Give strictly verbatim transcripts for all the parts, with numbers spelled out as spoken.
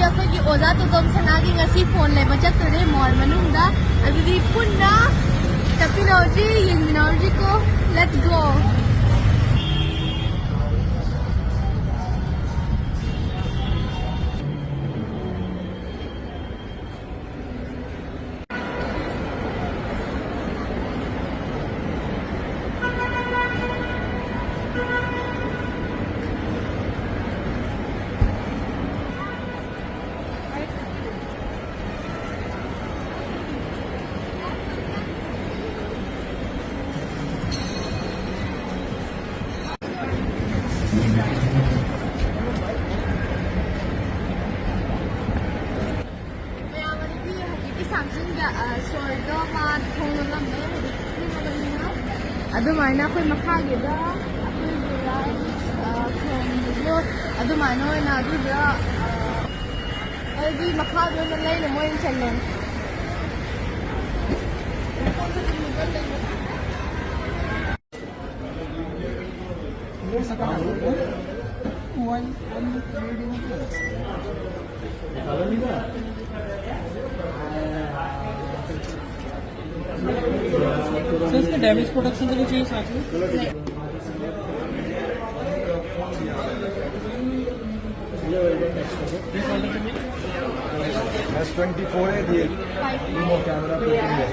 ꯑꯩꯈꯣꯏꯒꯤ ꯑꯣꯖꯥ ꯇꯣꯇꯣꯝ ꯁꯅꯥꯒꯤ ꯉꯁꯤ ꯐꯣꯟ ꯂꯩꯕ ꯆꯠꯇꯣꯔꯦ ꯃꯣꯜ ꯃꯅꯨꯡꯗ꯫ ꯑꯗꯨꯗꯤ ꯄꯨꯟꯅ ꯆꯠꯃꯤꯟꯅꯔꯁꯤ, ꯌꯦꯡꯃꯤꯟꯅꯔꯁꯤꯀꯣ꯫ Let's go. ꯃꯌꯥꯝ ꯑꯅꯤꯗꯤ ꯍꯧꯖꯤꯛꯀꯤ ꯁꯥꯝꯁꯤꯡꯗ, ꯑ, ꯁꯣꯔꯗꯣ ꯃꯥ ꯊꯣꯡ ꯂꯣꯜꯂꯝꯃꯦ, ꯍꯧꯖꯤꯛ ꯊꯦꯡꯉꯕꯅꯤꯅ꯫ ꯑꯗꯨꯃꯥꯏꯅ ꯑꯩꯈꯣꯏ ꯃꯈꯥꯒꯤꯗ ꯑꯩꯈꯣꯏꯒꯤ ꯂꯥꯏ, ꯑ, ꯈꯨꯔꯨꯝꯕꯗꯣ ꯑꯗꯨꯃꯥꯏꯅ ꯑꯣꯏꯅ ꯑꯗꯨꯗ, ꯑ, ꯑꯗꯨꯗꯤ ꯃꯈꯥꯗ ꯑꯣꯏꯅ ꯂꯩꯅ ꯃꯣꯏ ꯑꯣꯏꯅ ꯆꯜꯂꯣꯅꯦ꯫ सर, इसका डैमेज प्रोटेक्शन के लिए चाहिए साथ में। एस ट्वेंटी फोर है ये। रिमोट कैमरा फिटिंग है।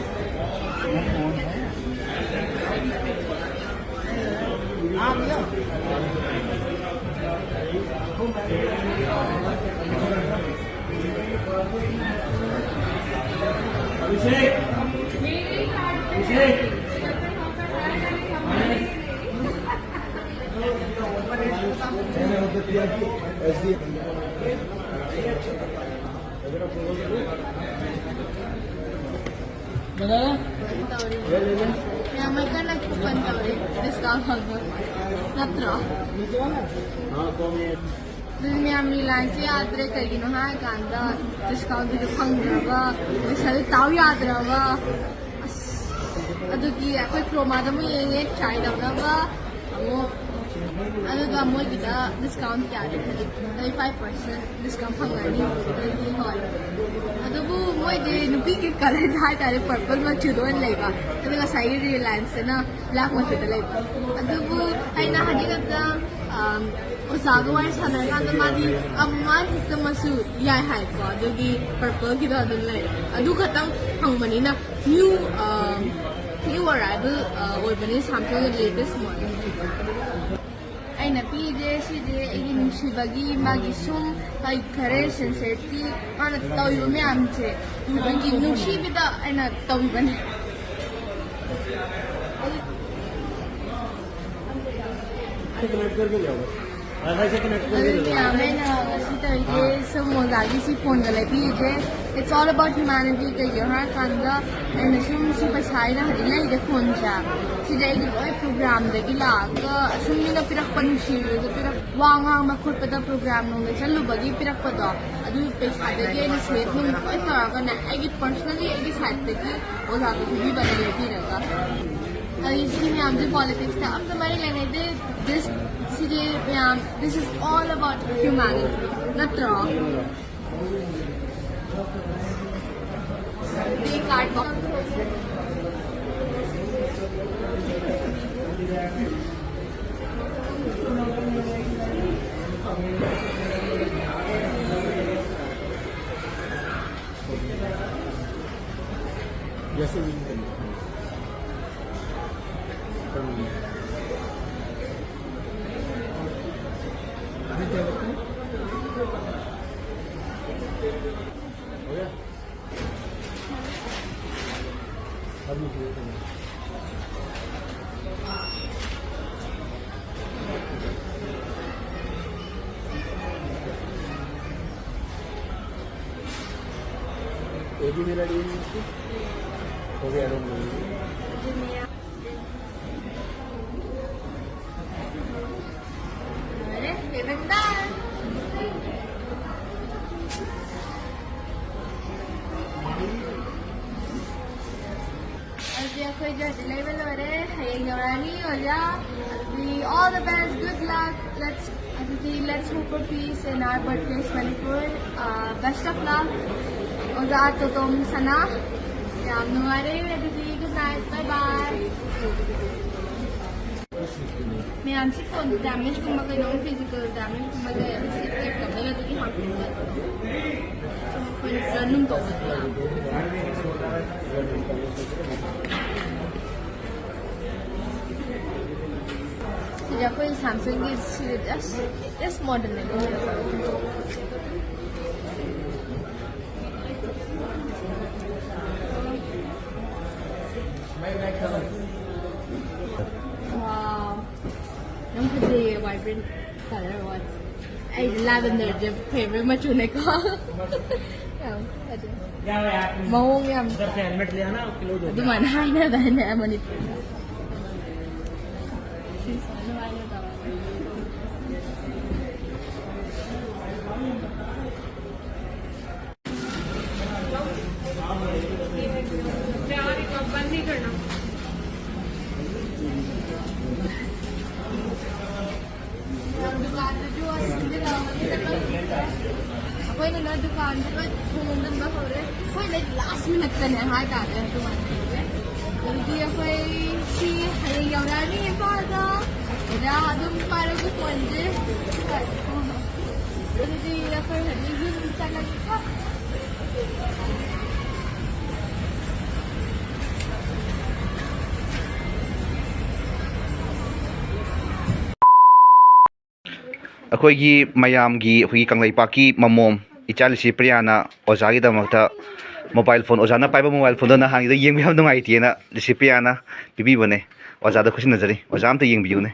ꯌꯥꯝ ꯀꯟꯅ ꯀꯨꯄꯟ ꯇꯧꯔꯤ, ꯗꯤꯁꯀꯥꯎꯟ ꯐꯪꯕ ꯅꯠꯇ꯭ꯔꯣ? ꯑꯗꯨꯗꯤ ꯃꯌꯥꯝ ꯔꯤꯂꯥꯏꯟꯁꯁꯦ ꯌꯥꯗ꯭ꯔꯦ, ꯀꯩꯒꯤꯅꯣ ꯍꯥꯏꯔꯀꯥꯟꯗ ꯗꯤꯁꯀꯥꯎꯟꯗꯨꯁꯨ ꯐꯪꯗ꯭ꯔꯕ, ꯄꯩꯁꯥꯗꯨ ꯇꯥꯎ ꯌꯥꯗ꯭ꯔꯕ꯫ ꯑꯁ, ꯑꯗꯨꯒꯤ ꯑꯩꯈꯣꯏ ꯀ꯭ꯔꯣꯃꯥꯗ ꯑꯃꯨꯛ ꯌꯦꯡꯉꯦ, ꯇ꯭ꯔꯥꯏ ꯇꯧꯅꯕ ꯑꯃꯨꯛ꯫ ꯑꯗꯨꯒ ꯃꯣꯏꯒꯤꯗ discount ꯀꯌꯥ ꯂꯩ? Thirty five percent discount ꯐꯪꯒꯅꯤ꯫ ꯑꯗꯨꯗꯤ ꯍꯣꯏ꯫ ꯑꯗꯨꯕꯨ ꯃꯣꯏꯗꯤ ꯅꯨꯄꯤꯒꯤ colour ꯍꯥꯏꯇꯥꯔꯦ, purple ꯃꯆꯨꯗ ꯑꯣꯏꯅ ꯂꯩꯕ꯫ ꯑꯗꯨꯒ ꯉꯁꯥꯏꯒꯤ Relianceꯇꯅ black ꯃꯆꯨꯗ ꯂꯩꯕ꯫ ꯑꯗꯨꯕꯨ ꯑꯩꯅ ꯍꯧꯖꯤꯛ ꯈꯛꯇ, ꯑꯝ, ꯑꯣꯖꯥꯒ ꯋꯥꯔꯤ ꯁꯥꯟꯅꯔꯀꯥꯟꯗ ꯃꯥꯗꯤ ꯑꯃ ꯍꯦꯛꯇ ꯃꯆꯨ ꯌꯥꯏ ꯍꯥꯏꯀꯣ꯫ ꯑꯗꯨꯒꯤ purpleꯒꯤꯗꯣ ꯑꯗꯨꯝ ꯂꯩꯔꯦ꯫ ꯑꯗꯨ ꯈꯛꯇꯪ ꯐꯪꯕꯅꯤꯅ new, ꯑꯝ, new arrival, ꯑ, ꯑꯣꯏꯕꯅꯤ Samsungꯒꯤ latest model꯫ ꯑꯩꯅ ꯄꯤꯔꯤꯁꯦ ꯁꯤꯁꯦ ꯑꯩꯒꯤ ꯅꯨꯡꯁꯤꯕꯒꯤ, ꯃꯥꯒꯤ ꯁꯨꯝ ꯑꯩ ꯈꯔ sincerity, ꯃꯥꯅ ꯇꯧꯔꯤꯕ ꯃꯌꯥꯝꯁꯦ ꯎꯕꯒꯤ ꯅꯨꯡꯁꯤꯕꯤꯗ ꯑꯩꯅ ꯇꯧꯕꯤꯕꯅꯦ꯫ ꯑꯗꯨ ꯃꯌꯥꯝ ꯑꯩꯅ ꯉꯁꯤ ꯇꯧꯔꯤꯁꯦ ꯁꯨꯝ ꯑꯣꯖꯥꯒꯤ ꯁꯤ phoneꯒ ꯂꯩꯕꯤꯔꯤꯁꯦ, it's all about humanity꯫ ꯀꯩꯒꯤꯅꯣ ꯍꯥꯏꯔꯀꯥꯟꯗ ꯑꯩꯅ ꯁꯨꯝ ꯁꯤ ꯄꯩꯁꯥ ꯑꯩꯅ ꯍꯧꯖꯤꯛ ꯂꯩꯔꯤꯁꯦ phoneꯁꯦ, ꯁꯤꯁꯦ ꯑꯩꯒꯤ ꯂꯣꯏ programꯗꯒꯤ ꯂꯥꯛꯑꯒ ꯁꯨꯝ ꯃꯤꯅ ꯄꯤꯔꯛꯄ, ꯅꯨꯡꯁꯤꯕꯗ ꯄꯤꯔꯛ-, ꯋꯥ ꯉꯥꯡꯕ ꯈꯣꯠꯄꯗ program ꯅꯨꯡꯗ ꯆꯠꯂꯨꯕꯒꯤ ꯄꯤꯔꯛꯄꯗꯣ, ꯑꯗꯨ ꯄꯩꯁꯥꯗꯒꯤ ꯑꯩꯅ save ꯅꯨꯡ ꯂꯣꯏ ꯇꯧꯔꯒꯅꯦ, ꯑꯩꯒꯤ personally ꯑꯩꯒꯤ sideꯇꯒꯤ ꯑꯣꯖꯥꯗ ꯄꯤꯕꯤꯕꯅꯦ ꯂꯩꯕꯤꯔꯒ꯫ ꯑꯩ ꯁꯤ ꯃꯌꯥꯝꯁꯦ politicsꯇ ꯑꯝꯇ ꯃꯔꯤ ꯂꯩꯅꯗꯦ꯫ This, ꯁꯤꯗꯤ ꯃꯌꯥꯝ, this is all about humanity, ꯅꯠꯇ꯭ꯔꯣ? ꯑꯗꯨꯗꯤ card box꯫ ये भी मेरा डीएम है। हो गया रूम। अरे, ये बंदा। ꯑꯗꯨꯗꯤ ꯑꯩꯈꯣꯏꯁꯦ ꯍꯧꯖꯤꯛ ꯂꯩꯕ ꯂꯣꯏꯔꯦ꯫ ꯍꯌꯦꯡ ꯌꯧꯔꯛꯑꯅꯤ ꯑꯣꯖꯥ꯫ ꯑꯗꯨꯗꯤ All the best, good luck. Let's, ꯑꯗꯨꯗꯤ, let's hope for peace in our birthplace, Manipur. Uh, best of luck. ꯑꯣꯖꯥ ꯇꯣꯇꯣꯝ ꯁꯅꯥ, ꯌꯥꯝ ꯅꯨꯡꯉꯥꯏꯔꯦ꯫ ꯑꯗꯨꯗꯤ, good night, bye bye. ꯃꯌꯥꯝꯁꯤ ꯐꯣꯟ damage ꯀꯨꯝꯕ, ꯀꯩꯅꯣꯝ physical damage ꯀꯨꯝꯕ ꯂꯩꯔꯗꯤ ꯁꯤ ꯇꯦꯛ ꯇꯧꯔꯒ ꯑꯗꯨꯒꯤ ꯍꯥꯡꯇꯣꯛꯄ꯫ ꯑꯩꯈꯣꯏꯅ ꯈꯔ ꯅꯨꯡ ꯇꯧꯕꯗꯤ ꯌꯥꯕ꯫ ꯁꯤꯗꯤ ꯑꯩꯈꯣꯏ Samsungꯒꯤ ꯁꯤꯗꯤ just, just modern ꯂꯩꯕ꯫ Wow. ꯌꯥꯝ ꯐꯖꯩꯌꯦ, vibrant color one꯫ ꯑꯩꯗꯤ lavenderꯁꯦ favourite ꯃꯆꯨꯅꯦꯀꯣ꯫ ꯌꯥꯝ ꯐꯖꯩ꯫ ꯃꯑꯣꯡ ꯌꯥꯝ ꯇꯥꯏ꯫ ꯑꯗꯨꯃꯥꯏꯅ ꯍꯥꯏꯅꯗꯥꯏꯅꯦ ꯃꯅꯤꯄꯨꯔꯗ? ꯁꯤ ꯁꯨꯃꯥꯏꯅ ꯍꯥꯏꯅꯗꯕꯅꯦ꯫ ꯌꯥꯔꯦ, ꯀꯝꯄꯅꯤ ꯀꯔꯅ꯫ ꯗꯨꯀꯥꯟꯗꯁꯨ ꯁꯤꯟꯖꯤꯜꯂꯛꯑꯕꯅꯤꯅ ꯑꯩꯈꯣꯏꯅ ꯗꯨꯀꯥꯟꯗ ꯂꯣꯏ ꯊꯣꯡꯖꯤꯟꯕ ꯍꯧꯔꯦ꯫ ꯑꯩꯈꯣꯏꯅ last minuteꯇꯅꯦ ꯍꯥꯏꯇꯥꯔꯦ ꯑꯗꯨꯃꯥꯏꯅ ꯇꯧꯔꯦ꯫ ꯑꯗꯨꯗꯤ ꯑꯩꯈꯣꯏ ꯁꯤ ꯍꯌꯦꯡ ꯌꯧꯔꯛꯑꯅꯤ ꯏꯝꯐꯥꯜꯗ꯫ ꯑꯣꯖꯥ ꯑꯗꯨꯝ ꯄꯥꯏꯔꯒ ꯐꯣꯟꯁꯦ꯫ ꯑꯗꯨꯗꯤ ꯑꯩꯈꯣꯏ ꯍꯧꯖꯤꯛ ꯌꯨꯝ ꯆꯠꯂꯒꯦꯀꯣ꯫ ꯑꯩꯈꯣꯏꯒꯤ ꯃꯌꯥꯝꯒꯤ, ꯑꯩꯈꯣꯏꯒꯤ ꯀꯪꯂꯩꯄꯥꯛꯀꯤ ꯃꯃꯣꯝ ꯏꯆꯥ ꯂꯤꯁꯤꯄ꯭ꯔꯤꯌꯥꯅ ꯑꯣꯖꯥꯒꯤꯗꯃꯛꯇ mobile phone, ꯑꯣꯖꯥꯅ ꯄꯥꯏꯕ mobile phoneꯗꯣ ꯅꯍꯥꯟꯒꯤꯗꯣ ꯌꯦꯡꯕ ꯌꯥꯝ ꯅꯨꯡꯉꯥꯏꯇꯦꯅ ꯂꯤꯁꯤꯄ꯭ꯔꯤꯌꯥꯅ ꯄꯤꯕꯤꯕꯅꯦ꯫ ꯑꯣꯖꯥꯗ ꯈꯨꯠꯁꯤꯟꯅꯖꯔꯤ꯫ ꯑꯣꯖꯥ ꯑꯝꯇ ꯌꯦꯡꯕꯤꯌꯨꯅꯦ꯫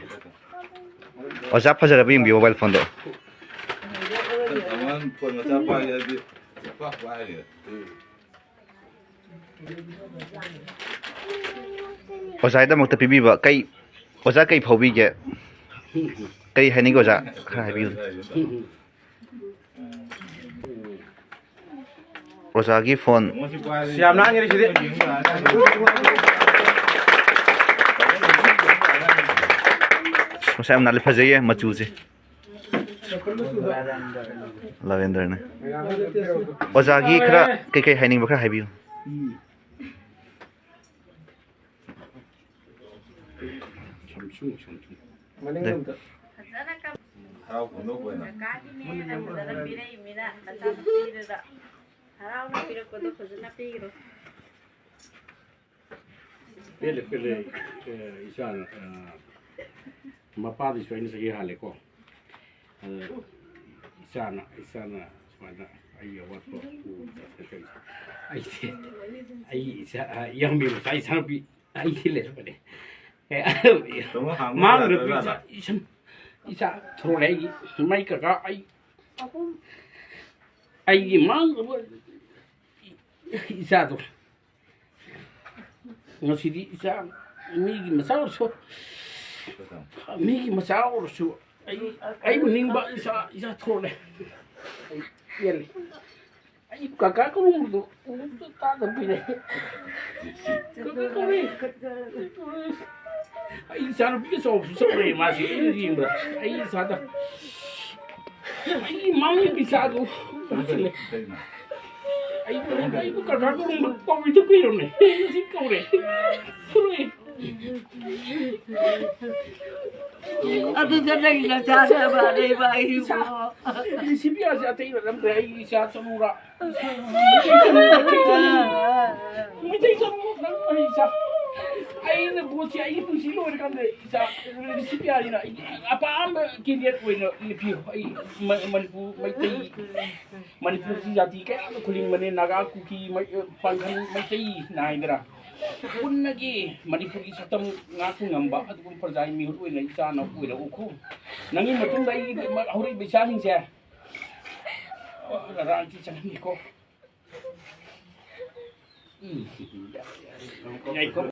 ꯑꯣꯖꯥ, ꯐꯖꯔꯕ ꯌꯦꯡꯕꯤꯌꯨ mobile phoneꯗꯣ꯫ ꯑꯉꯥꯡ phone ꯃꯆꯥ ꯄꯥꯏꯒꯦ ꯍꯥꯏꯗꯤ ꯄꯥꯛ ꯄꯥꯏꯔꯦ꯫ ꯑꯣꯖꯥꯒꯤꯗꯃꯛꯇ ꯄꯤꯕꯤꯕ ꯀꯩ, ꯑꯣꯖꯥ ꯀꯩ ꯐꯥꯎꯕꯤꯒꯦ? ꯀꯩ ꯍꯥꯏꯅꯤꯡꯒꯦ ꯑꯣꯖꯥ? ꯈꯔ ꯍꯥꯏꯕꯤꯌꯨ꯫ ꯑꯣꯖꯥꯒꯤ phone꯫ ꯌꯥꯝ ꯂꯥꯡꯉꯦ ꯁꯤꯗꯤ꯫ ꯃꯁꯥ ꯌꯥꯝ ꯅꯥꯜꯂꯦ, ꯐꯖꯩꯌꯦ ꯃꯆꯨꯁꯦ꯫ ꯂꯥꯚꯦꯟꯗꯔꯅꯦ꯫ ꯑꯣꯖꯥꯒꯤ ꯈꯔ ꯀꯩꯀꯩ ꯍꯥꯏꯅꯤꯡꯕ ꯈꯔ ꯍꯥꯏꯕꯤꯌꯨ꯫ ꯐꯖꯅ ꯀꯝ-, ꯍꯔꯥꯎ ꯐꯣꯡꯗꯣꯛꯄ ꯑꯣꯏꯅ꯫ ꯀꯀꯥꯒꯤꯅꯦꯅ ꯐꯖꯅ ꯄꯤꯔꯛꯏꯃꯤꯅ ꯃꯆꯥꯅꯨꯄꯤꯗꯨꯗ ꯍꯔꯥꯎꯅ ꯄꯤꯔꯛꯄꯗꯣ ꯐꯖꯅ ꯄꯤꯈ꯭ꯔꯣ꯫ ꯄꯦꯜꯂꯦ, ꯄꯦꯜꯂꯦ꯫ ꯑꯦ, ꯏꯆꯥꯅ, ꯑ, ꯃꯄꯥꯗꯩꯁꯨ ꯑꯩꯅ ꯆꯍꯤ ꯍꯥꯜꯂꯦꯀꯣ꯫ ꯑꯗ ꯏꯆꯥꯅ, ꯏꯆꯥꯅ ꯁꯨꯃꯥꯏꯅ ꯑꯩꯒꯤ ꯑꯋꯥꯠꯄ ꯎꯕꯗ ꯀꯩ-, ꯑꯩꯗꯤ, ꯑꯩ ꯏꯆꯥ, ꯑ, ꯏꯌꯥꯝꯕꯒꯤ ꯃꯆꯥ ꯏꯆꯥꯅꯨꯄꯤ ꯑꯩꯗꯤ ꯂꯩꯔꯝꯕꯅꯦ꯫ ꯑꯦ, ꯇꯥꯃꯣ, ꯍꯥꯡꯕ ꯃꯥꯡꯈ꯭ꯔꯕ ꯌꯥꯗ꯭ꯔꯖꯥꯠꯂꯣ? ꯏꯆꯥ, ꯏꯁꯝ-, ꯏꯆꯥ ꯊꯣꯔꯛꯑꯦ ꯑꯩꯒꯤ꯫ ꯃꯥꯏ ꯀꯀꯥ ꯑꯩ ꯑꯍꯨꯝ꯫ ꯑꯩꯒꯤ ꯃꯥꯡꯈ꯭ꯔꯕ ꯏꯆꯥꯗꯣ꯫ ꯉꯁꯤꯗꯤ ꯏꯆꯥ ꯃꯤꯒꯤ ꯃꯆꯥ ꯑꯣꯏꯔꯁꯨ, ꯃꯤꯒꯤ ꯃꯆꯥ ꯑꯣꯏꯔꯁꯨ ꯑꯩ, ꯑꯩꯕꯨ ꯅꯤꯡꯕ ꯏꯆꯥ, ꯏꯆꯥ ꯊꯣꯛꯂꯦ꯫ ꯑꯩ ꯄꯦꯜꯂꯦ꯫ ꯑꯩ ꯀꯀꯥ ꯀꯧꯔꯝꯕꯗꯣ ꯑꯃꯨꯛꯇ ꯇꯥꯗꯕ ꯀꯨꯏꯔꯦ꯫ ꯀꯀꯥ ꯀꯧꯔꯦ꯫ ꯑꯩ ꯏꯆꯥꯅꯨꯄꯤ ꯑꯆꯧꯕꯁꯨ ꯆꯠꯈ꯭ꯔꯦ ꯃꯥꯁꯦ꯫ ꯑꯩꯅ ꯌꯦꯡꯕꯗ ꯑꯩ ꯏꯆꯥꯗ ꯑꯩꯒꯤ ꯃꯥꯡꯉꯤꯕ ꯏꯆꯥꯗꯣ ꯎꯁꯤꯜꯂꯦ꯫ ꯑꯩꯕꯨ, ꯑꯩꯕꯨ ꯀꯀꯥ ꯀꯧꯔꯝꯕ ꯀꯧꯔꯤꯗꯣ ꯀꯨꯏꯔꯝꯅꯦ꯫ ꯑꯩ ꯉꯁꯤ ꯀꯧꯔꯦ꯫ ꯐꯨꯔꯦ꯫ ꯑꯗꯨꯗ ꯅꯪ ꯅꯆꯥꯅ ꯃꯥꯟꯅꯩꯕ ꯑꯩꯕꯨ꯫ ꯁꯤ ꯄꯤꯌꯥꯁꯦ ꯑꯇꯩ ꯅꯠꯂꯝꯗ꯭ꯔꯦ꯫ ꯑꯩꯒꯤ ꯏꯆꯥ ꯆꯅꯨꯔꯥ꯫ ꯃꯩꯇꯩ ꯆꯅꯨ, ꯃꯩꯇꯩ ꯆꯅꯨ꯫ ꯃꯩꯇꯩ ꯆꯅꯨ ꯅꯪ ꯑꯩ ꯏꯆꯥ꯫ ꯑꯩꯅ ꯚꯣꯠꯁꯦ ꯑꯩꯒꯤ ꯄꯨꯟꯁꯤ ꯂꯣꯏꯔꯀꯥꯟꯗ ꯏꯆꯥ ꯁꯤ ꯄꯤꯌꯥꯁꯤꯅ ꯑꯩꯒꯤ ꯑꯄꯥꯝꯕ ꯀꯦꯟꯗꯤꯗꯦꯠ ꯑꯣꯏꯅ ꯂꯦꯞꯄꯤꯌꯨ꯫ ꯑꯩ ꯃ-, ꯃꯅꯤꯄꯨꯔ ꯃꯩꯇꯩ, ꯃꯅꯤꯄꯨꯔꯒꯤ ꯖꯥꯇꯤ ꯀꯌꯥ ꯑꯃ ꯈꯨꯂꯤꯡꯕꯅꯦ, ꯅꯥꯒꯥ, ꯀꯨꯀꯤ, ꯃꯩ-, ꯄꯥꯡꯒꯜ, ꯃꯩꯇꯩ ꯅꯥꯏꯗꯅ꯫ ꯄꯨꯟꯅꯒꯤ ꯃꯅꯤꯄꯨꯔꯒꯤ ꯁꯛꯇꯝ ꯉꯥꯛꯄ ꯉꯝꯕ ꯑꯗꯨꯒꯨꯝꯕ ꯄ꯭ꯔꯖꯥꯒꯤ ꯃꯤꯍꯨꯠ ꯑꯣꯏꯅ ꯏꯆꯥꯅ ꯑꯣꯏꯔꯛꯎꯀꯣ꯫ ꯅꯪꯒꯤ ꯃꯇꯨꯡꯗ ꯑꯩꯒꯤ ꯍꯧꯔꯛꯏꯕ ꯏꯆꯥꯁꯤꯡꯁꯦ ꯔꯥꯖꯅꯤꯇꯤ ꯆꯪꯍꯟꯒꯦꯀꯣ꯫ ꯎꯝ꯫ ꯉꯥꯏꯈꯣ,